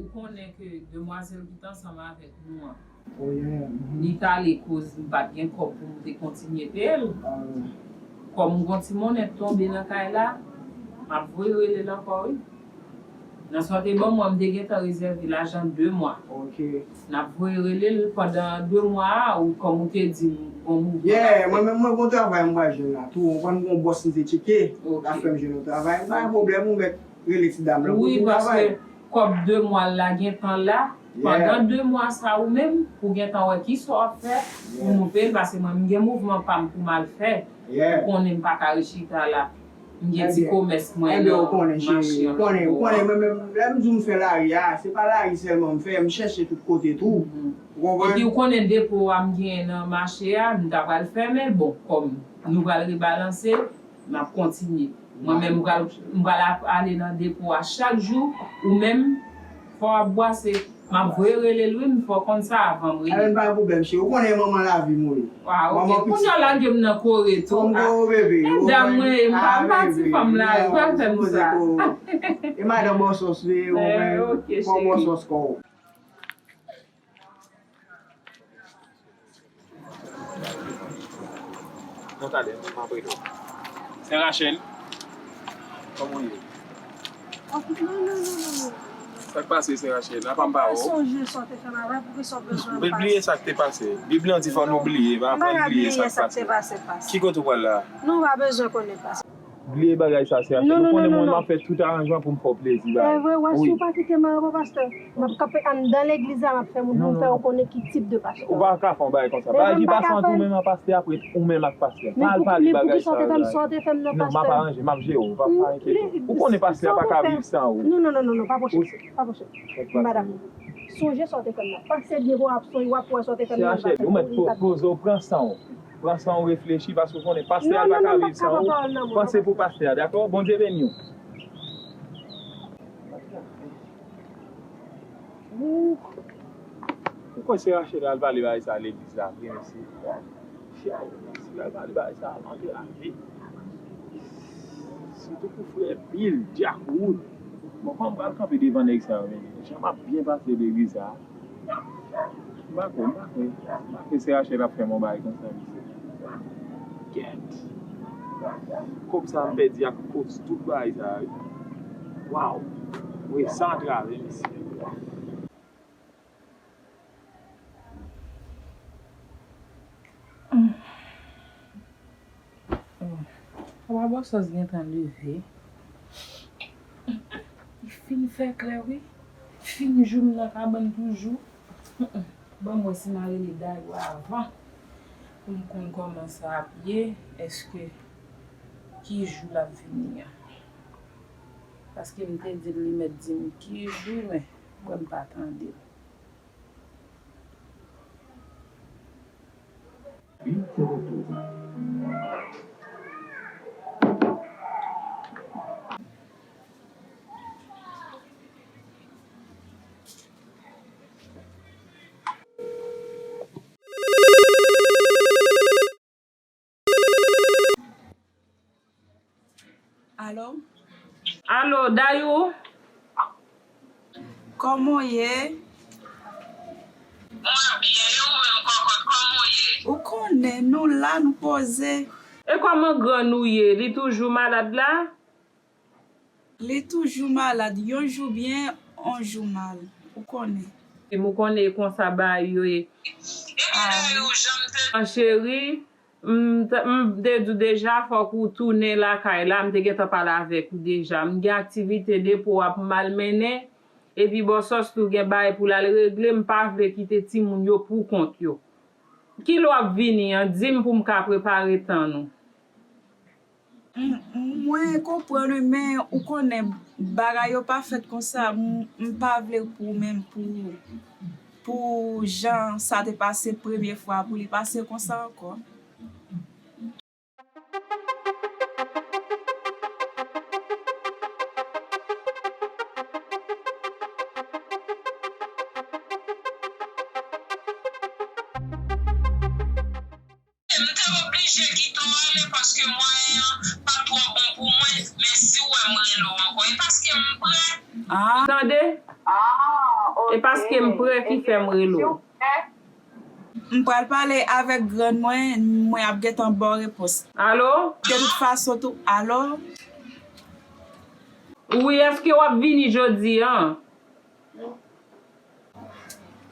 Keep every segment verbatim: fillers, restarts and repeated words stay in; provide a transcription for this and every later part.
Konnen ke demwazèl ki t ansanm avèk nou an, li t ale koz m pa t gen kòb pou m te kontinye peye l. Kòm m gon ti monnen t tonbe nan kay la, m ap voye rele l ankò, wi. Nan sa w te ban mwen, m te gentan rezève lajan de mwa. N ap voye rele l pandan de mwa a, ou kòm ou te di m, gon mouvman. Yeah, mwen menm, mwen gon travay m pral jwenn la tou. Ou konprann, gon bòs m te tcheke, l ap fè m jwenn yon travay. M pa gen pwoblèm, ou mèt rele ti dam lan pou l travay. Wi, paske kòb de mwa l la gentan la. Pandan de mwa sa ou menm, pou gentan wè kisa w ap fè pou nou peye l, paske mwen, m gen mouvman pa m pou m al fè. Ou konnen m pa ka ret chita la. M gen ti komès mwen nan mache an. Ou konnen, ou konnen, mwen menm, lè m di w m fè lari a, se pa lari sèlman m fè, m chèche tout kote tou. Ou konprann? Epi ou konnen depo a m genyen nan mache a, m ta pral fèmen l. Bon, kòm nou pral rebalanse, m ap kontinye. Mwen menm, m pral, m pral ap, ale nan depo a chak jou. Ou menm, fò w ap bwase. M ap voye rele l, wi, m fè w konn sa avan m rele. Ebyen, pa gen pwoblèm, cheri. Ou konnen manman lavi m, wi. Wa, ok. Kounye a w lage m nan kore tou. Fò m kore w, bebe. E dam mwen ye, m pa, m pa ti fanm la, pa fè m sa. E madan bòsòs, wi, ou konprann? Fò bòsòs kò w. Non, talè, m ap rele w. Sè Rachel, kòman w ye? Non, non, non, non, non. Sa k pase, Sè Rachel? Apa m pa wè w? Sonje sa w te fè m avan, poukisa w bezwen pase? Bliye sa k te pase. Bib lan di fò nou bliye, pa aprann bliye sa k pase. Ki kote w pral la? Non, pa bezwen konnen pase. Bliye bagay sa, Sè Rachel. Ou konnen mwen, m ap fè tout aranjman pou m fè w plezi, baz. Evre, wè, si w pa kite m anba pastè, m ap kanpe anndan legliz la, m ap fè moun pou m fè w konnen ki tip de pastè. Ou pa ka fè yon bagay konsa. Bagay ki pase ant ou menm ak pastè a ap ret ou menm ak pastè. Pa al pale bagay sa yo la. Non, m ap aranje, m ap jere w, pa, pa enkyete w. Ou konnen pastè a pa ka viv san ou. Non, non, non, non, non, pa pwoche, pa pwoche. Madanm, sonje sa w te fè m nan. Panse byen pou w ap sonje, w ap wè sa w te fè m nan. Sè Rachel, ou mèt po-, poze w, pran san w. Pran san w, reflechi, paske w konnen pastè a pa ka viv san ou. Panse pou pastè a, dakò? Bondye beni w. Ou, ou kwè se Rachel al pale bagay sa legliz la vre, mesye? Mesye, si al pale bagay sa, antre avè. Sitou pou frè Bill, Jack Wood. Bon, kòman m pral kanpe devan nèg sa yo, men? Jan m ap byen pase legliz sa. M pa kwè, m pa kwè. M pa kwè se Rachel ap fè m yon bagay konsa, mesye. Kèt. Kòb sa m pèdi ak koz tout bagay sa yo. Waw. Wi, sa antre avè, mesye. Papa Bòsòs gentan leve. Li fin fè klè, wi. Fin joure m nan kabann toujou. Ban m wè si m a rele Dayou avan. Pou m konn kòman sa ap ye. Èske ki jou l ap vini an? Paske m te di l li mèt di m ki jou, men mwen m pa tande l. Alo? Alo, Dayou? Kòman w ye? Mwen byen, e ou menm, kòkòt, kòman w ye? Ou konnen, nou la, nou poze. E kòman grann ou ye? Li toujou malad la? Li toujou malad, yon jou byen, yon jou mal, ou konnen. E m konnen e konsa bagay yo ye. Ebyen, Dayou, jan m te. An cheri, m t-, m te di w deja, fòk ou tounen lakay la, m te gentan pale avèk ou deja. M gen aktivite depo ap m al mennen, epi Bòsòs tou gen bagay pou l al regle, m pa vle kite timoun yo pou kont yo. Kilè w ap vini an, di m pou m ka prepare tan nou. M, mwen konprann wi, men ou konnen bagay yo pa fèt konsa, m, m pa vle pou ou menm, pou, pou jan sa te pase premye fwa, pou li pase konsa ankò. M te oblije kite w ale paske mwayen an pa t twò bon pou mwen, men si w wè m rele w ankò, e paske m prè. Tande? E paske m prè ki fè m rele w. M pral pale avèk grann mwen, mwen ap gentan ba w repons. Alo? De tout fason tou, alo? Wi, èske w ap vini jodi a?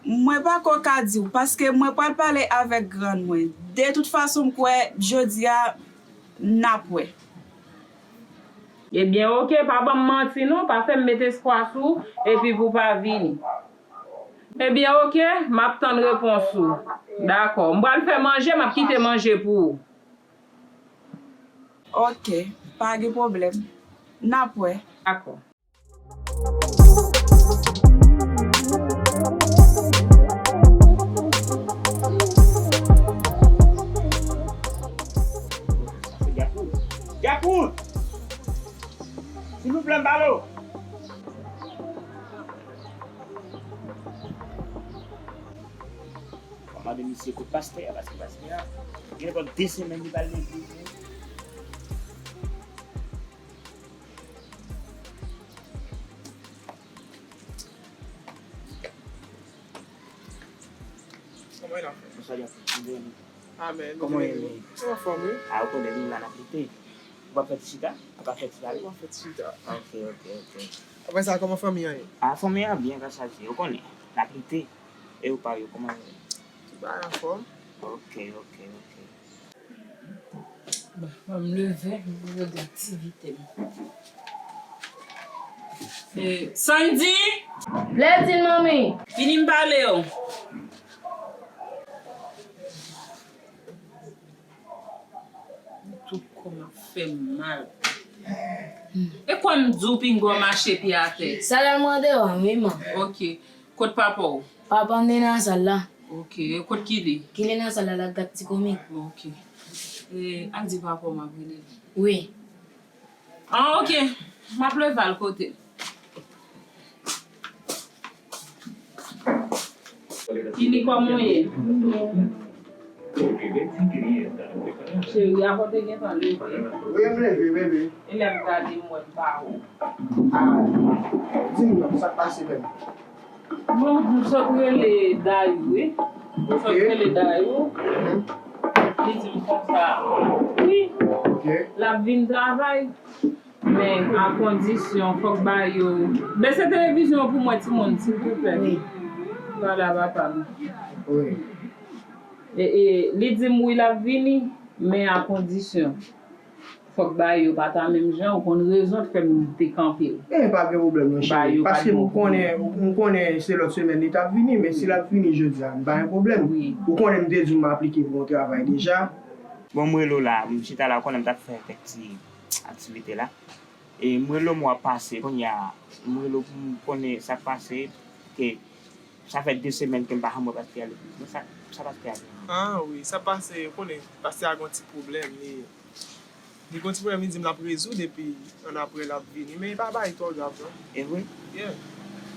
Mwen pako ka di w, paske mwen pral pale avèk grann mwen. De tout fason, m kwè jodi a, n ap wè. Ebyen, oke, pa ban m manti non, pa fè m met espwa sou ou, epi pou w pa vini. Ebyen, oke, m ap tann repons ou. Dakò, m pral fè manje, m ap kite manje pou ou. Oke, pa gen pwoblèm. N ap wè. Dakò. Yakout! Yakout! Silvouplè, m pale w! Fò mande misye kot pastè a, paske pastè a gen nenpòt de semèn li pa al legliz. Kòman w ap fè? Bonswa, Jack. Amèn. Kòman w ye? Mwen anfòm, wi. A, ou konnen, nou la n ap lite. Ou p ap fè ti chita? Ou p ap fè ti pale? Ou p ap fè ti chita. Ok, ok, ok. Apre sa, kòman fanmi an ye? A, fanmi an byen, gras a Dye. Ou konnen, n ap lite. E ou pa yo, kòman yo ye? Tout bagay anfòm. Ok, ok, ok. Bon, m leve, m leve gade aktivite m. E, Sandy! Blèdin, manmi! Vini m pale w. Tout kò m ap fè m mal. E kwè m di w pinga w mache pye atè. Sa l al mande w a, wi, man. Ok. Kot papa w? Papa m te nan sal la. Ok. Kot Kili? Kili nan sal la, l ap gad ti komi. Ok. E, al di papa w m ap rele l. Wi. Ah, ok. M ap leve al kote l. Kili, kòman w ye? Cheri, a kote gentan leve? Wi, m leve, bebe. E lè m gade m wè m pa wè w. Ah, di m non, sa k pase menm? Bon, m sot rele Dayou, wi. M sot rele Dayou. Li di m konsa, wi, l ap vin travay, men a kondisyon, fòk ba yo. Bese televizyon an pou mwen, timoun, silvouplè. Wi. Pale a papa m. Wi. E, e, li di m, wi, l ap vini, men a kondisyon. Fòk bagay yo pa ta menm jan, ou konn rezon k fè m te kanpe l. E pa gen pwoblèm non, cheri. Paske m konnen, m konnen se lòt semèn li t ap vini, men si l ap vini jodi a, m pa gen pwoblèm. Wi. Ou konnen m te di w m aplike pou yon travay deja. Bon, m rele w la, m chita la, ou konnen m t ap fè kèk ti aktivite la. E m rele w, m wè w ap pase, kounye a, m rele w pou m konnen sa k pase, ke sa fè de semèn ke m pa janm wè pastè a legliz. Men sa, sa pastè a gen? Ah wi, sa pase, ou konnen, pastè a gen yon ti pwoblèm, li Li gon ti pwoblèm, li di m l ap rezoud epi annapre l ap vini. Men e pa bagay twò grav non. E vre? Yeah.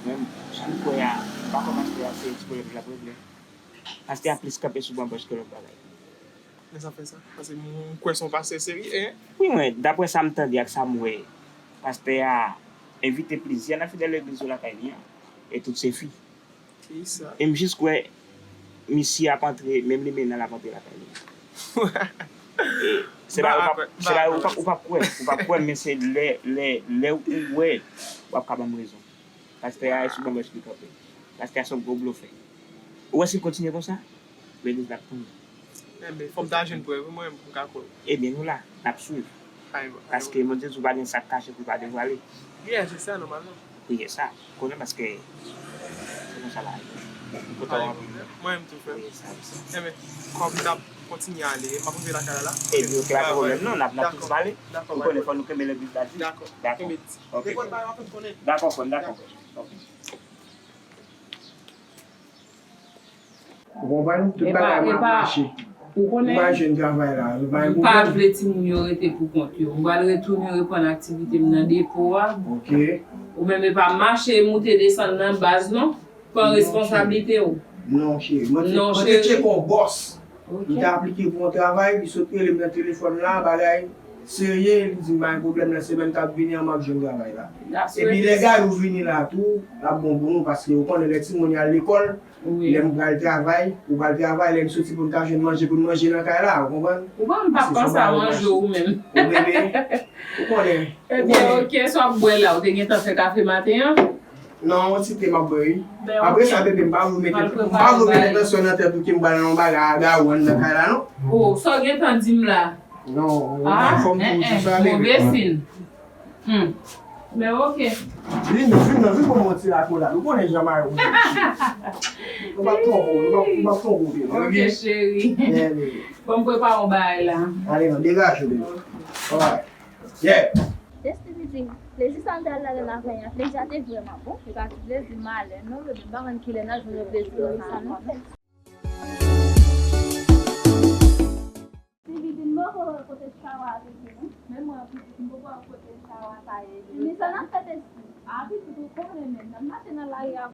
Men sa m kwè a, m pa kwè pastè a se ti pwoblèm li ap regle. Pastè a plis kanpe sou banbòch ke lòt bagay. Men sa fè sa? Paske m kwè se yon pastè serye, en? Wi, mwen, daprè sa m tande ak sa m wè, pastè a envite plizyè nan fidèl legliz yo lakay li an. E tout se fi. E m jis kwè misye ap antre, menm limena l ap antre lakay li. E se pa, ou p ap, se pa, ou p ap, ou p ap kwè, ou p ap kwè, men se lè, lè, lè ou wè, w ap ka ban m rezon. Pastè a e sou banbòch li kanpe. Pastè a se yon gwo blofè. Ou wè si l kontinye konsa, legliz la ap tonbe. Enben, fò m ta jwenn prèv, wi, mwen menm, pou m ka kwè w. Ebyen, nou la, n ap swiv. Paske Bondye di w pa gen sa k kache pou l pa devwale. Yeah, se sa, nòmalman. Wi, se sa. Konnen paske se konsa la ye. M kontan w anpil. Mwen menm tou, frè m. Wi, sa, wi, sa. Enben, kòm n ap kontinye ale, m ap rive lakay la la. Ebyen, ok, pa gen pwoblèm non, n ap, n ap toujou pale. Ou konnen fò nou kenbe legliz la di. Dakò. Dakò. Ok. Dakò, frè m, dakò. Ok. Ou konprann? Tout bagay ap mache. Ou konnen, m pa jwenn travay la, m pa gen pwoblèm. M pa vle timoun yo rete pou kont yo. M pral retounen reprann aktivite m nan depo a. Ok. Ou menm e pa mache moute desann nan baz non. Pran responsablite w. Non, cheri. Mwen te, mwen te tcheke yon bòs. Ok. M te aplike pou yon travay, li sot rele m nan telefòn la, bagay. Serye, li di m pa gen pwoblèm, nan semèn k ap vini an m ap jwenn travay la. Epi lè Gayou vini la tou, l ap bon pou nou, paske ou konnen lè timoun yo al lekòl, lè m pral travay, ou pral travay, lè m soti pou n ka jwenn manje pou n manje nan kay la, ou konprann? Ou konn m p ap panse a manje ou menm. Ou bebe, ou konnen. Ebyen, oke, sa w ap bwè la, ou te gentan fè kafe maten an? Non, yon ti te m ap bwè, wi. Apre sa, bebe, m pa vle mete, m pa vle mete tansyon nan tèt ou ke m pral nan yon bagay a gawann nan kay la, non. Oh, sa w gentan di m la? Non, fò m di w sa, bebe. Move siy. Hmm. Men oke. Vin, vin, vin, vin pou mwen ti lakolad. Ou konnen jan mari ou ye. Nou p ap twonpe w, nou p ap, nou p ap twonpe w, bebe. Oke, cheri. Yeah, bebe. Bon, m prepare yon bagay la. Ale non, degaje w, bebe. Alright. Yeah. Destiny di m, plezi sa m te al ladan l avè l la, plezi a te vrèman bon. E pa ti plezi malè, non, bebe, m pa konn kilè n a jwenn yon plezi konsa, non. Pitit, m poko wè kote chawa a te ye, non. Menm mwen, pitit, m poko wè kote chawa sa ye. Ni sa n ap fè testi. A, pitit, ou konnen menm, n ap mache nan lari a.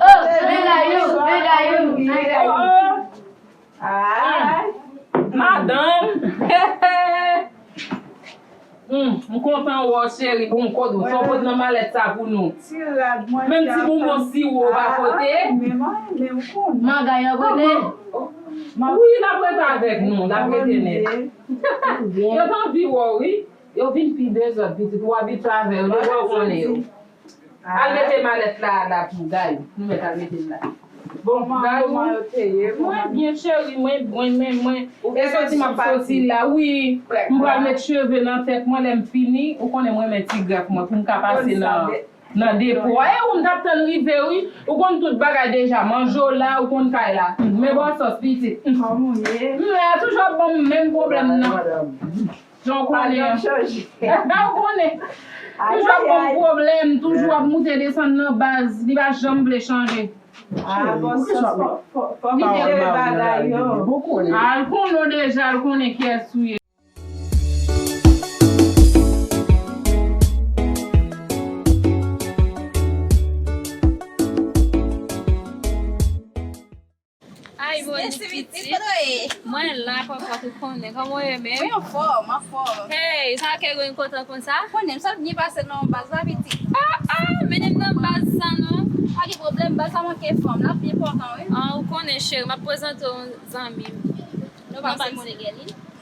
Oh, men Gayou, men Gayou, men Gayou. Ah, madanm. Hmm, m kontan wè w, cheri. Bon, kote w? Sa w pote nan malèt sa pou nou? Menm ti bonbon siwo w pa pote? Magay an kote? Wi, l ap rete avèk nou, l ap rete nèt. Yo t anvi wè w, wi. Yo vin pi dezòd, pitit. Ou abitye avè yo, depi w konnen yo. Al mete malèt la, la pou Gayou. Nou mèt al mete l la. Bon, Gayou, mwen byen, cheri, mwen, mwen, mwen, mwen. E soti m ap soti la, wi. M pral met cheve nan tèt mwen, lè m fini, ou konnen mwen renmen ti grèf mwen, pou m ka pase nan, nan depo a. E ou m t ap tann rive, wi. Ou konn tout bagay deja, manje w la, ou konn kay la. Men bon sòs, pitit. Kòman w ye? M la, toujou ap ban m menm pwoblèm nan. Jan w konnen an. Ou konnen. Toujou ap ban m pwoblèm, toujou ap moute desann nan baz, li pa janm vle chanje. Ah, bon, fò, fò, fò m jere bagay yo. Al konnen w deja, al konnen kiyès ou ye. Ay, Monik pitit. Mwen la, papa, ou konnen. Kòman w ye menm? Mwen anfòm, anfòm. Hey, sa ke gen kontan konsa? Konnen, m sot byen pase nan baz la, pitit. Ah, ah, mennen m nan baz sa, non. Pa gen pwoblèm, baz la manke fanm, l ap byen pòtan, wi. Ah, ou konnen, cheri, m ap prezante w yon zanmi m. Non pa m se Monik.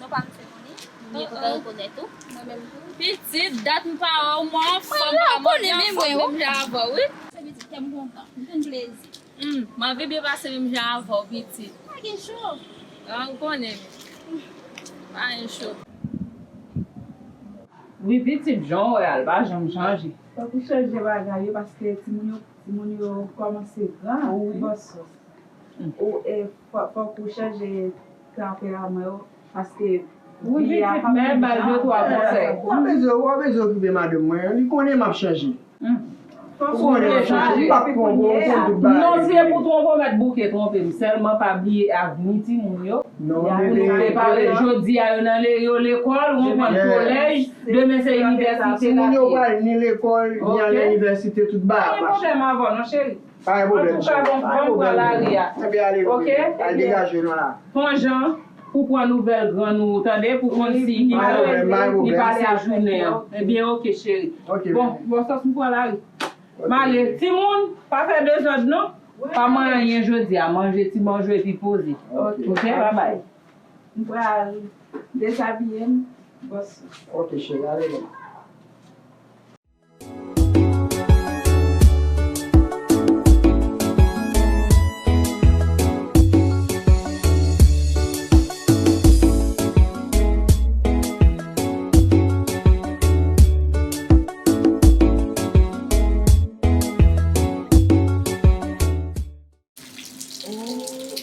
Non pa m se Monik. Mwen kontan rekonèt ou. Mwen menm tou. Pitit, dat m pa wè w, mwen anfòm, mwen la, ou konnen, men mwen, menm jan avè w, wi. Se pitit, kè m kontan. M konn plezi. Hmm, m anvi byen pase menm jan avè w, pitit. Pa gen cho. Ah, ou konnen. Pa gen cho. Wi, pitit, jan w wè a, l pa janm chanje. Fòk ou chanje bagay yo, paske timoun yo, timoun yo kòmanse gran, wi. Bòs. Ou, e, fò, fòk ou chanje tanperaman yo, paske wi, pitit, men ba l de twa konsèy. Ou pa bezwen, ou pa bezwen okipe madanm mwen, li konnen m ap chanje. Fòk ou chanje. Non, si e pou twonpe w mèt bouke, twonpe m. Sèlman pa bliye avni timoun yo. Pou nou prepare jodi a, yo nan le, yo lekòl, ou konprann, kolèj, demen se inivèsite. Timoun yo pral ni lekòl, ni al inivèsite, tout bagay ap mache. Pa gen pwoblèm avè w non, cheri. Pa gen pwoblèm, cheri. Antouka, bon, bon, pran lari a. Ebyen, ale, oke? Al degaje w non la. Pran jan pou pran nouvèl grann ou, tande, pou konn si li pase jounen an. Ebyen, oke, cheri. Bon, bon, sòs, m pran lari. M ale. Timoun, pa fè dezòd, non. Pa manyen anyen jodi a. Manje ti manje epi poze. Oke, babay. M pral dezabiye m. Bon, sòs. Oke, cheri, ale non. Oh.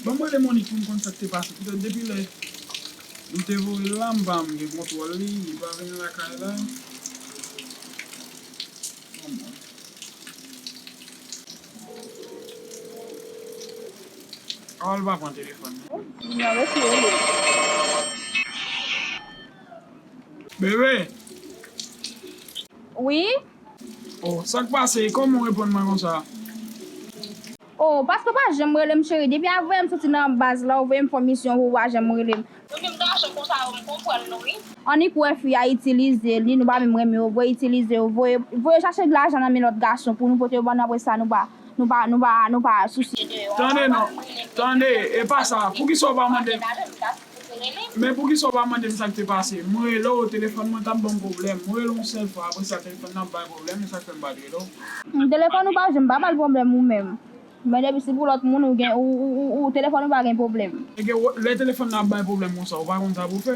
Ban m rele Monique pou m konn sa k te pase. Poutèt depi lè m te voye l la, m pa janm gen kontwòl li, li pa vin lakay la. Bon, bon. Oh, li pa pran telefòn nan. Bebe! Wi? Oh, sa k pase? Kòman w reponn mwen konsa? Oh, paske w pa janm rele m, cheri. Depi avè m soti nan baz la, ou voye m fè misyon, ou pa janm rele m. Ou menm gason konsa, m konprann nou, wi. Annik wè fi a itilize li, nou pa menm renmen yo, voye itilize yo, voye, voye chache lajan nan men lòt gason pou nou pote yo ban nou, apre sa, nou pa, nou pa, nou pa, nou pa sousye de yo. Tande non, tande, e pa sa, poukisa w pa mande m? Men poukisa w pa mande m sa k te pase? Mwen rele w, telefòn mwen t ap ban m pwoblèm. Mwen rele w yon sèl fwa, apre sa, telefòn nan ap bay pwoblèm, e sa k fè m pa t rele w. Telefòn ou pa janm pa bay pwoblèm ou menm. Men depi si pou lòt moun ou gen ou ou ou ou telefòn ou pa gen pwoblèm. Lè telefòn nan ap bay pwoblèm konsa, ou pa konn sa pou w fè?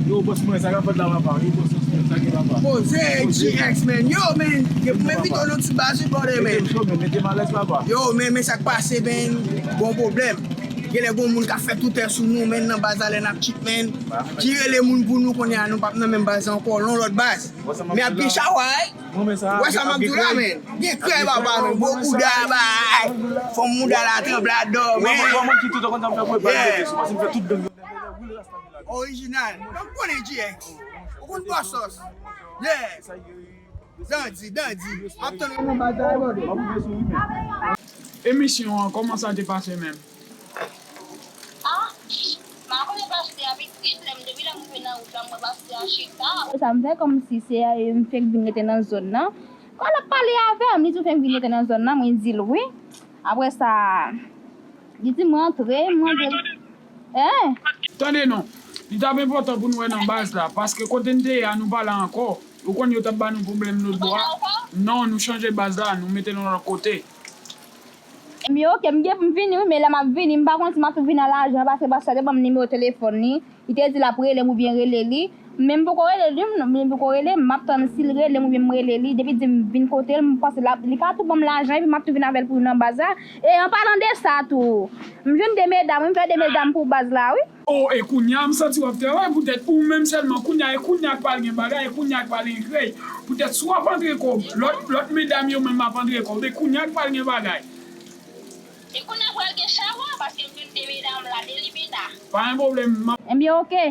Yo, bòs mwen, sa k ap fèt la papa? Yo, bòs mwen, sa gen papa? Poze, G X, man. Yo, man, yo, m envite w nan ti baz wi, brother, man. Mete m cho, man, mete m alèz papa. Yo, man, men sa k pase, man, gon pwoblèm. Genlè gon moun k ap fè toutè sou nou, man, nan baz la lè n ap cheat, man. Ki rele moun pou nou kounye a, nou p ap nan menm baz la ankò, nan lòt baz. Men ap gen chawa, wi. Ou wè sa m ap di w la, man? Gen krèy papa, man. Gwo bouda, bay. Fòm mouda la tranble adò, man. Orijinal. Donk konnen G X. Ou konn bò sòs. Yeah. Dandi, dandi. Ap tann ou nan batay, brother. Emisyon an, kòman sa te pase menm? Ah, m pa konnen pastè a pitit, lè m depi lè m rive nan wout la, m wè pastè a chita. Sa m fè kòmsi se m fenk vin rete nan zòn nan. Kon l ap pale avè m, li di w fenk vin rete nan zòn nan, mwen di l wi. Apre sa, li di m rantre, m rantre. Hein? Tande non, li t ap enpòtan pou n wè nan baz la, paske kote n te ye a nou pa la ankò. Ou konn yo t ap ba nou pwoblèm lòt bò a? Non, nou chanje baz la, nou mete l yon lòt kote. Ebyen oke, m gen pou m vini wi, men lè m ap vini, m pa konn si m ap tou vini ak lajan paske pastè a te ban m nimewo telefòn li. Li te di l ap rele m oubyen rele li. Men m poko rele li, m poko rele, m ap tann si l rele m oubyen m rele li. Depi di m vin kote l, m panse l ap, li ka tou ban m lajan epi m ap tou vin avè l pou nan baz la. E an palan de sa tou, m jwenn de medam wi, m fè de medam pou baz la wi. Oh, e kounye a m santi w ap travay poutèt ou menm sèlman. Kounye a, e kounye a k pral gen bagay, e kounye a k pral gen krèy. Poutèt si w ap antre kòb, lòt, lòt medam yo menm ap antre kòb, e kounye a k pral gen bagay. E kounye a pral gen chawa, paske m jwenn de medam la, de limena. Pa gen pwoblèm, m ap. Ebyen, oke.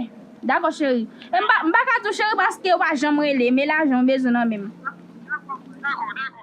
Dakò, cheri. E m pa, m pa ka di w cheri paske ou pa janm rele, men lajan ou bezwen nan men m. Dakò, dakò.